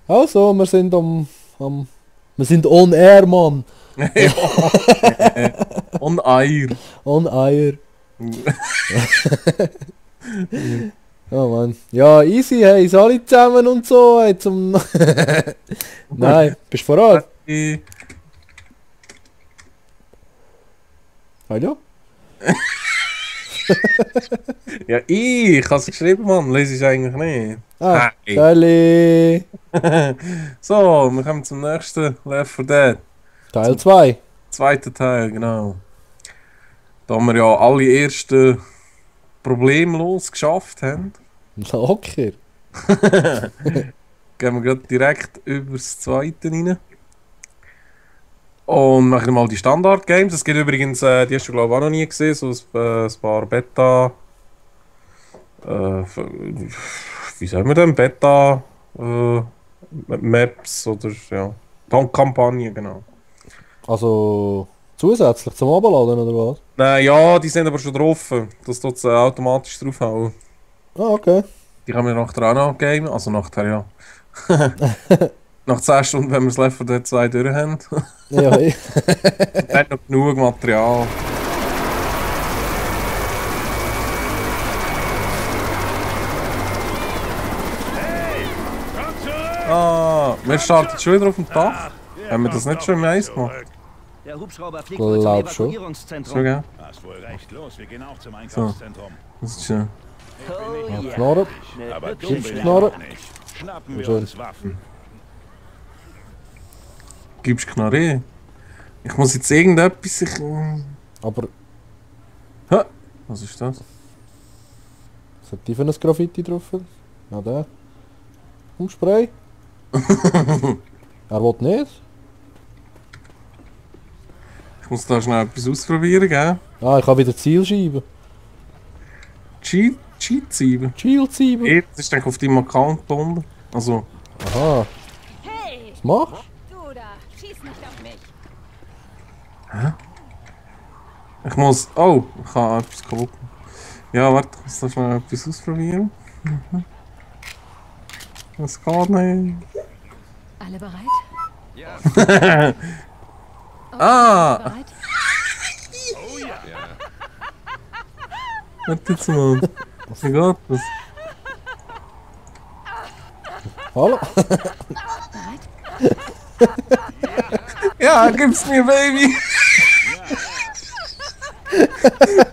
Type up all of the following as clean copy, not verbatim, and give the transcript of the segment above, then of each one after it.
Also, wir sind wir sind on air, Mann. On Eier. On air. Oh Mann. Ja, easy, hey, ist alle zusammen und so, hey, zum... Nein, bist du voran? Hallo? Ja, ich habe es geschrieben, Mann. Lese ich eigentlich nicht. Ah, Hey. Sally. So, wir kommen zum nächsten Left 4 Dead. Teil 2. Zweiter Teil, genau. Da wir ja alle ersten problemlos geschafft haben, Locker. gehen wir gerade direkt übers zweite rein. Und machen mal die Standard-Games. Es gibt übrigens, die hast du glaube ich auch noch nie gesehen, so ein paar Beta... wie sagen wir denn? Beta... Maps oder ja... Kampagne, genau. Also, zusätzlich zum Abladen oder was? Nein, ja, die sind aber schon drauf. Das tut es automatisch draufhauen. Ah, okay. Die kann man nachher auch noch gamen. Also nachher, ja. Nach 10 Stunden, wenn wir das Left 4 Dead 2 durch haben. Ja, ich. Hat noch genug Material. Ah, wir starten schon wieder auf dem Dach. Haben wir das nicht schon im Eis gemacht? Der Hubschrauber fliegt wohl zum Glaub schon. So, Evakuierungszentrum. gell? Hast wohl recht, los, wir gehen auch zum Einkaufszentrum. Das ist schön. Oh ja. Knarre. Aber Eine dumm hübsche bin ich Knarre. auch nicht. Schnappen wir Schön. uns Waffen. Gibst Knarre? Ich muss jetzt irgendetwas... Aber, Hä? Was ist das? was hat die für ein Graffiti drauf? Ja, der. Umspray. Er will nicht. Ich muss da schnell etwas ausprobieren, gell? Ah, ich habe wieder Zielscheibe. Cheat-Sieben. Shield-Scheibe. Das ist dann auf deinem Account gebunden. Also... Aha. Hey, Was machst du da, schieß nicht auf mich. Ich muss... Oh, ich kann etwas kaputt machen. Ja, warte, ich muss da schnell etwas ausprobieren. Das geht nicht. Alle bereit? Ja. Okay, Ah. bereit? Oh ja. Warte jetzt mal. Wie geht das? du? Hallo? Bereit? Ja, gib's mir, Baby!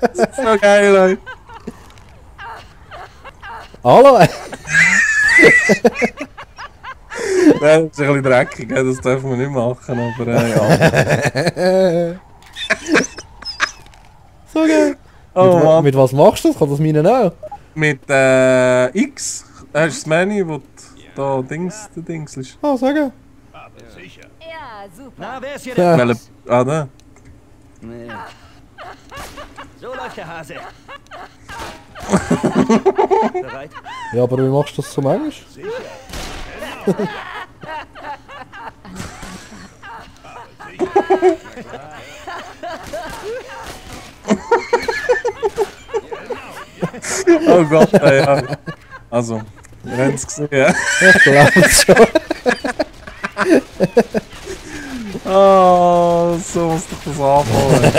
Das ist so geil, Leute. Hallo? Nein, das ist ein bisschen dreckig, das dürfen wir nicht machen, aber ja. So geil. Oh Mann. Mit was machst du das? Kann das meinen auch? Mit X hast du das Menü, wo da Dings ist. Ah, sag. Aber sicher. Ja, super. Na, wer ist hier der? Ja. Welche... Ah, da. Nee. So läuft der Hase. Bereit? Ja, aber wie machst du das zum Englisch? Oh Gott, ja. Also, wir haben es gesehen, ja. Ich glaube es schon. Oh, so muss doch das anfangen.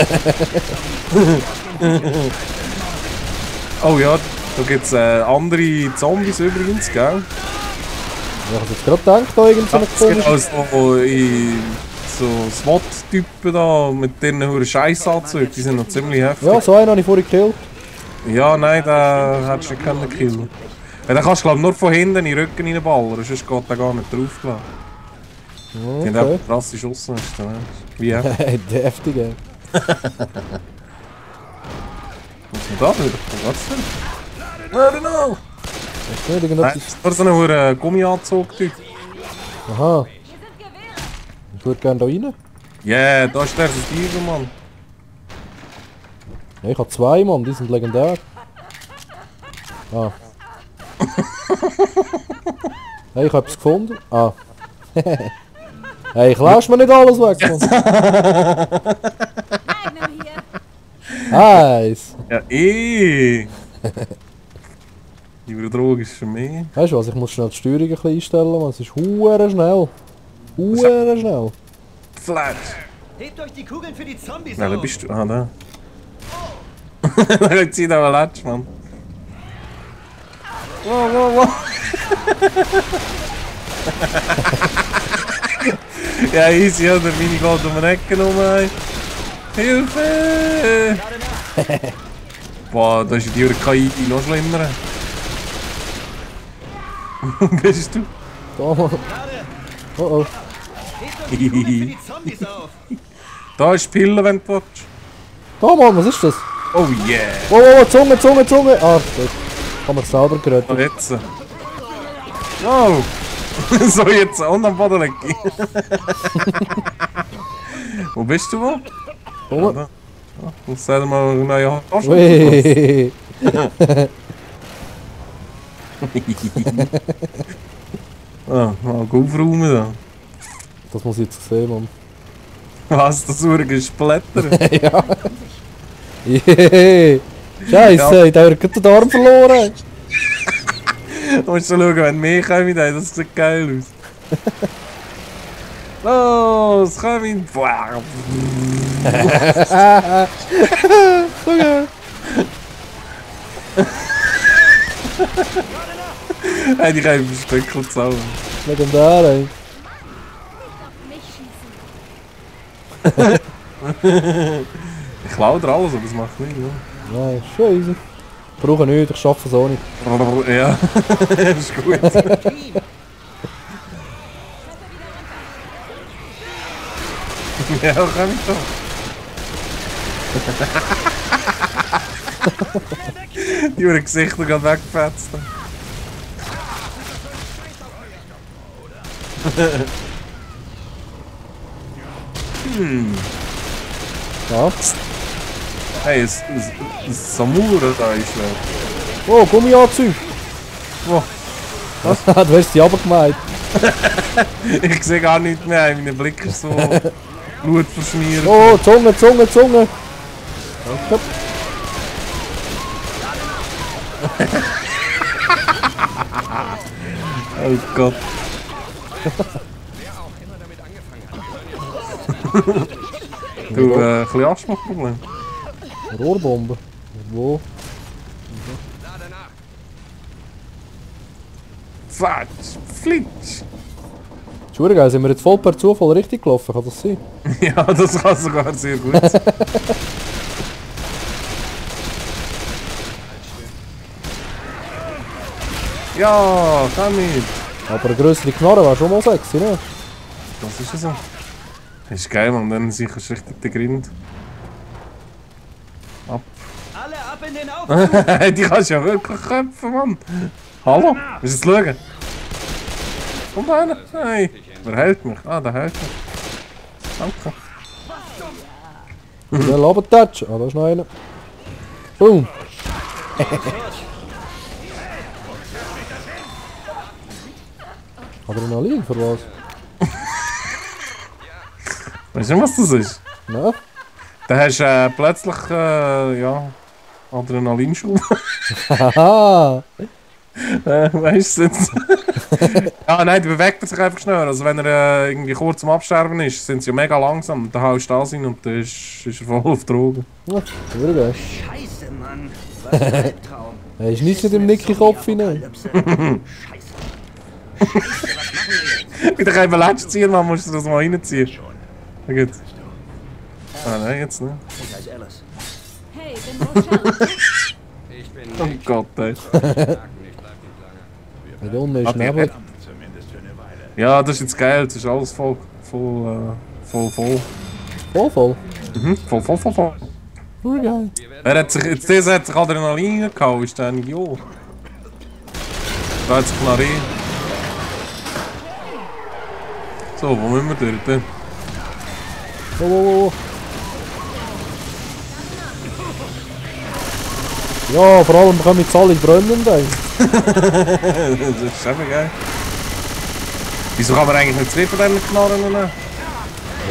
Oh ja, da gibt es andere Zombies übrigens, gell? Ich habe jetzt gerade gedacht, da irgend so eine Es gibt komische... auch so SWAT-Typen da mit denen hohen Scheissanzügen, die sind noch ziemlich heftig. Ja, so einen habe ich vorhin gekillt. Ja, nein, den hättest du nicht können killen. Ja, den kannst du glaub, nur von hinten in den Rücken reinballern, sonst geht der gar nicht drauf. Glaub. Die haben Okay. auch krasse Schussen. Wie? Was ist Deftig, ey. denn da wieder? Was geht's denn? I don't know! Ist nicht Nein, irgendetwas... das ist nur so ein hoher Gummianzug-Typ. Aha. Ich würde gerne da rein. Yeah, da ist der Tiger, Mann. Ja, ich habe zwei, Mann, die sind legendär. Ah. Hey, ich habe es gefunden. Ah. Hey, ich lasse mir nicht alles weg, Mann. Magnum hier. Nice. Ja, Die Droge ist für mich. Weißt du was, ich muss schnell die Steuerung ein bisschen einstellen, man. Es ist hure schnell. Hure schnell. Flash! Hebt euch die Kugeln für die Zombies Ja, da auf. bist du. Ah, da. Da zieht aber Latsch, Mann. Wow, wow, wow. Ja, easy, oder? Meine geht um den Ecken rum. Ey. Hilfe! Boah, da ist die KI noch schlimmer. Wo bist du? Da mal. Oh oh. Hebt euch die Kugeln für die Zombies auf. Da ist die Pille, wenn du willst. Da mal, was ist das? Oh yeah! Oh, oh, oh, Zunge, Zunge, Zunge! Ah, gut. Kann man selber gerettet. Oh, jetzt. Wow! So, jetzt und am Boden legen. Wo bist du wo? Komm. Da. Muss selber mal eine neue Tasche. Weh. Ah, mal aufräumen da. Das muss ich jetzt sehen, Mann. Was, das Urge Splitter? Ja. Yeah. Scheiße, da hat gerade den Arm verloren. Du musst schon schauen, wenn mehr kommen, das sieht geil aus. Los, komm in. Boah. Hey, die können im Stöckel zaubern. Legendär, ey. Mich schießen. Ich klaue dir alles, aber das macht nichts. Ja. Nein, schon easy. Brauche nicht, ich schaffe es auch nicht. Ja, ist gut. Ja, kann ich doch. Die haben Gesichter gerade weggefetzt. Ja. Hey, ein Samurai da ist schwer. Oh, Gummianzug. Oh, Du hast sie runtergemeint. ich sehe gar nichts mehr, mein Blick ist so blutverschmiert. Oh, Zunge, Zunge, Zunge. Okay. Oh Gott. Du, ein bisschen Asthma-Problem. Rohrbombe. Wo? Fatsch, flitsch. Entschuldigung, geil, sind wir jetzt voll per Zufall richtig gelaufen? Kann das sein? Ja, das kann sogar sehr gut sein. Ja, komm mit. Aber eine grössere Knarre wäre schon mal sexy, ne? Das ist ja so. Das ist geil, man. Dann sicher richtig der Grind. Alle ab in den Aufzug. Die kannst du ja wirklich köpfen, Mann. Hallo? Willst du jetzt schauen? Kommt einer? Nein. Wer hält mich? Ah, der hält mich. Danke. Der Labertatsch. Ah, da ist noch einer. Boom. Adrenalin, für was? Weißt du, was das ist? Ja? Da hast du plötzlich, ja, Adrenalinschub. Haha. Weißt du jetzt? Ja, nein, die bewegt sich einfach schneller. Also wenn er irgendwie kurz am Absterben ist, sind sie ja mega langsam. Dann haust du da rein und dann ist er voll auf Drogen. Ja, wieder geil. Scheiße, Mann. Was ein Albtraum. Hey, ist nichts mit dem Nicky-Kopf hinein. Scheiße. Scheiße, was machen wir jetzt? Wieder kein Latsch ziehen, man musst du das mal reinziehen. Na gut. Ah, nein, jetzt nicht. Ich heiße Alice. Hey, bin Rochelle. Ich bin Oh nicht Gott, ey. stark, nicht bleib nicht lange. Da unten ist Okay. Nebel. Zumindest für eine Weile. Ja, das ist jetzt geil. Das ist alles voll. Voll. Voll. Voll. Wieder geil. Er hat sich, jetzt dieser hat sich Adrenalin gehauen, ist dann jo. Da hat sich Knarre. So, wo müssen wir durch? Dann? Oh. Ja, vor allem bekommen jetzt alle brennend, ey. Das ist eben geil. Wieso kann man eigentlich nicht zwei von diesen Knarren nehmen?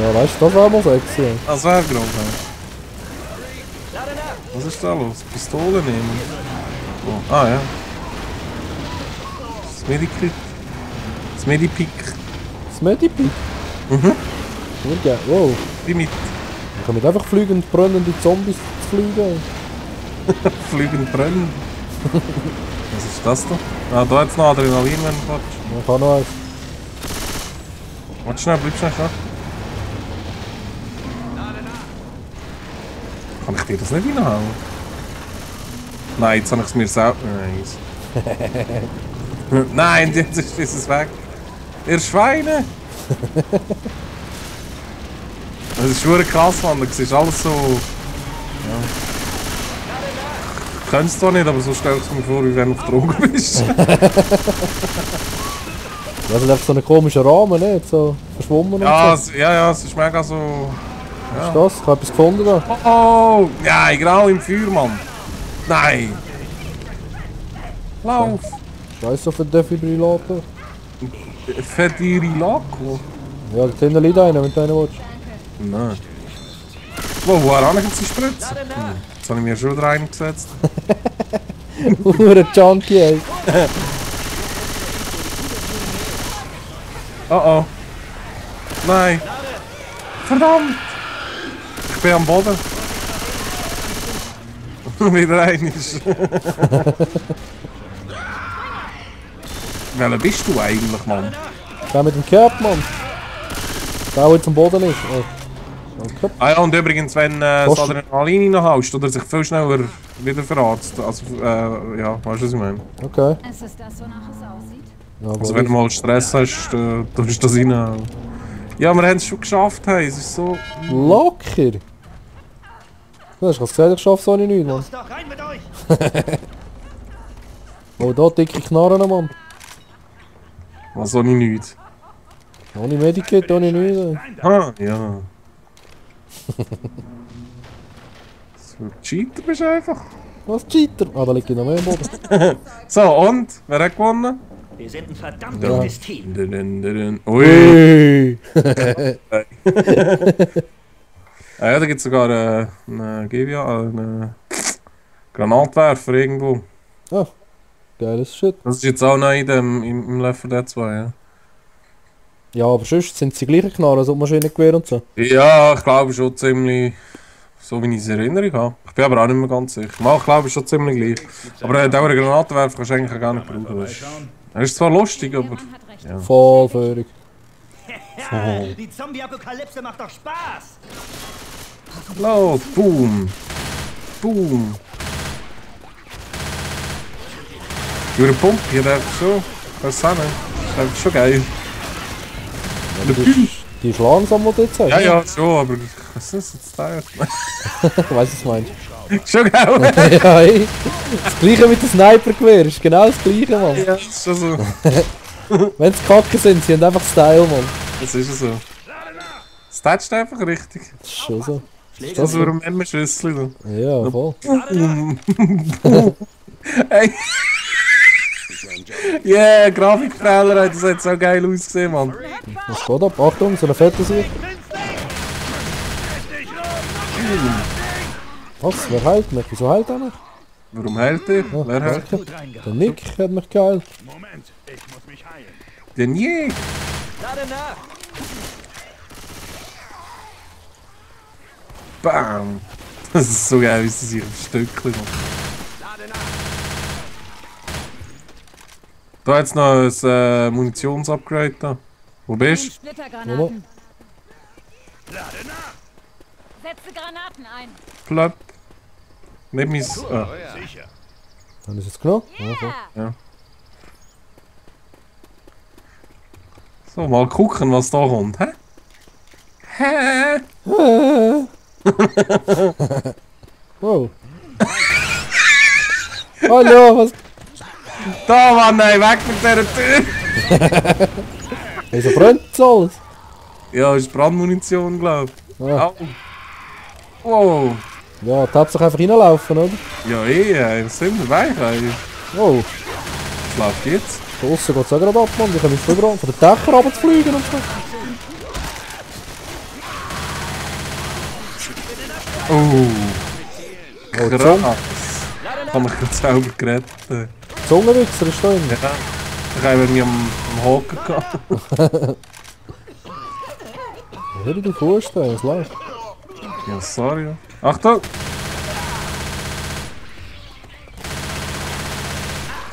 Ja, weißt du, das wäre mal sexy. ey. Das wäre groß. Was ist da los? Pistole nehmen? Oh. Ah ja. Das Medikit. Das Medipik. Das Medipick? Mhm. Gut, ja. Wow. Wie mit Ich kann mit einfach fliegend brennende Zombies zu fliegen. Flügen brennen. Was ist das da? Ah, da hat's noch Adrenalin, wenn du willst. Ich kann noch eins. Warte schnell, bleib schnell. Kann ich dir das nicht reinhauen? Nein, jetzt habe ich es mir selber... Nein. Nein, jetzt ist es weg. Ihr Schweine! Das ist schon krass, Mann. Das ist alles so... Ja. Ich könnte es zwar nicht, aber so stell ich es mir vor, wie wenn du auf Drogen bist. Das ist einfach so ein komischer Rahmen, nicht? So verschwommen Ja, und so. ja, es ist mega so... Was ist das? Ich habe etwas gefunden da. Oh! Nein, genau im Feuer, Mann! Nein! Lauf! Scheiß auf den Defibrillator. Federilaco? Ja, da hinten liegt einer, wenn du einen willst. Nein. Woher habe ich jetzt die Spritze? Jetzt habe ich mir schon wieder reingesetzt. Hure Junkie, ey. Oh oh. Nein. Verdammt! Ich bin am Boden. Wieder rein ist. Welcher bist du eigentlich, Mann? Der mit dem Kerb, Mann. Der, der jetzt am Boden ist. Oh. Danke. Ah ja, und übrigens, wenn das Kost- Adrenalin reinhaust oder sich viel schneller wieder verarzt. Also, ja, weißt du, was ich meine? Okay. Ist es das, wonach es aussieht? Ja, Also, wenn du mal Stress hast, tust du das rein. Ja, wir haben es schon geschafft, hey. Es ist so. locker. Du hast gesagt, ich schaffe so nicht, Mann. Los doch, rein mit euch! Oh, da dicke Knarren, Mann. Was auch nicht. Ohne Medikit, ohne nichts. Ah, ja. So, Cheater bist du einfach. Was, Cheater? Ah, da liegt noch mehr am Boden. So, und? Wer hat gewonnen? Wir sind ein verdammt Ja. gutes Team. Ui! Hey. Ah ja, da gibt es sogar einen einen Granatwerfer irgendwo. Ah, geiles Shit. Das ist jetzt auch neu im Left 4 Dead 2, ja. Ja, aber sonst sind es die gleichen Knarren, so Maschinengewehr und so. Ja, ich glaube schon ziemlich, so wie ich es in Erinnerung habe. Ich bin aber auch nicht mehr ganz sicher. Mal, ich glaube schon ziemlich gleich. Aber der Granatenwerfer kannst du eigentlich gar nicht brauchen. Das ist zwar lustig, Der aber... Mann hat recht. Ja. Vollfährig. Ja, die Zombie-Apokalypse macht doch Spaß! Los, boom! Boom! Durch eine Pumpe, hier darf schon... Was sagen? Das ist schon geil. Die ist langsam, was du jetzt sagst. Ja, ja, schon, aber... Was ist jetzt da? Ich weiss, was du meinst. Schon geil! Ja, ey. Das gleiche mit dem Snipergewehr, ist genau das gleiche, Mann. Ja, das ist schon so. Wenn sie kacke sind, sie haben einfach Style, Mann. Das ist so. Das tätscht einfach richtig. Das ist schon so. Das ist ein Memmenschüssel. Ja, voll. Ey! Yeah, Grafikfehler, das hat so geil ausgesehen, Mann. Was geht ab? Achtung, so eine fette Sicht. Was? Wer heilt mich? Wieso heilt er mich? Warum hält er? Ja, Wer hält? danke. Der Nick hat mich geheilt. Moment, ich muss mich heilen. Den je! Lade nach! Bam! Das ist so geil, wie sie sich auf Stückchen machen. Da jetzt noch ein Munitionsupgrade da. Wo bist du? Splittergranaten. Setze Granaten ein. Plöpp. Nicht mein... Ah. Sicher. Haben wir es jetzt genommen? Ja, voll. Ja. So, mal gucken, was da kommt, hä? Hä? Wow. Hallo, was? Da, Mann, nein, weg mit dieser Tür! Wieso brennt das alles? Ja, ist Brandmunition, glaub ich. Ah. Au. Wow. Ja, du darfst doch einfach reinlaufen, oder? Ja, ey, was sind wir weich, ey? Wow. Was läuft jetzt? Da aussen geht es auch gerade ab, Mann. Die können jetzt überall von den Dächern runterzufliegen und so. Oh, Oh, krass. Kann mich gerade selber gerettet. Zungenwichser ist da drin. Ja. Ich habe mich am Haken gehabt. Hör dir vorstellen, was läuft? Ja, sorry. Achtung!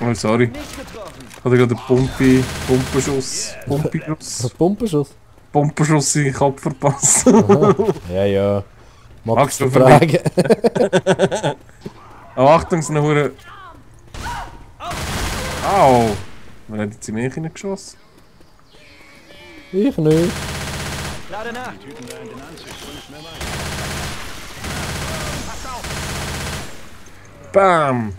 Oh, sorry. Ich hatte gerade einen Pumpenschuss Pumpenschuss? in den Kopf verpasst. Aha. Ja, ja. Magst du fragen? Oh, Achtung, es ist eine Hure. Au! Wer hat jetzt in mich hineingeschossen? Ich nicht. Lade nach. Bam!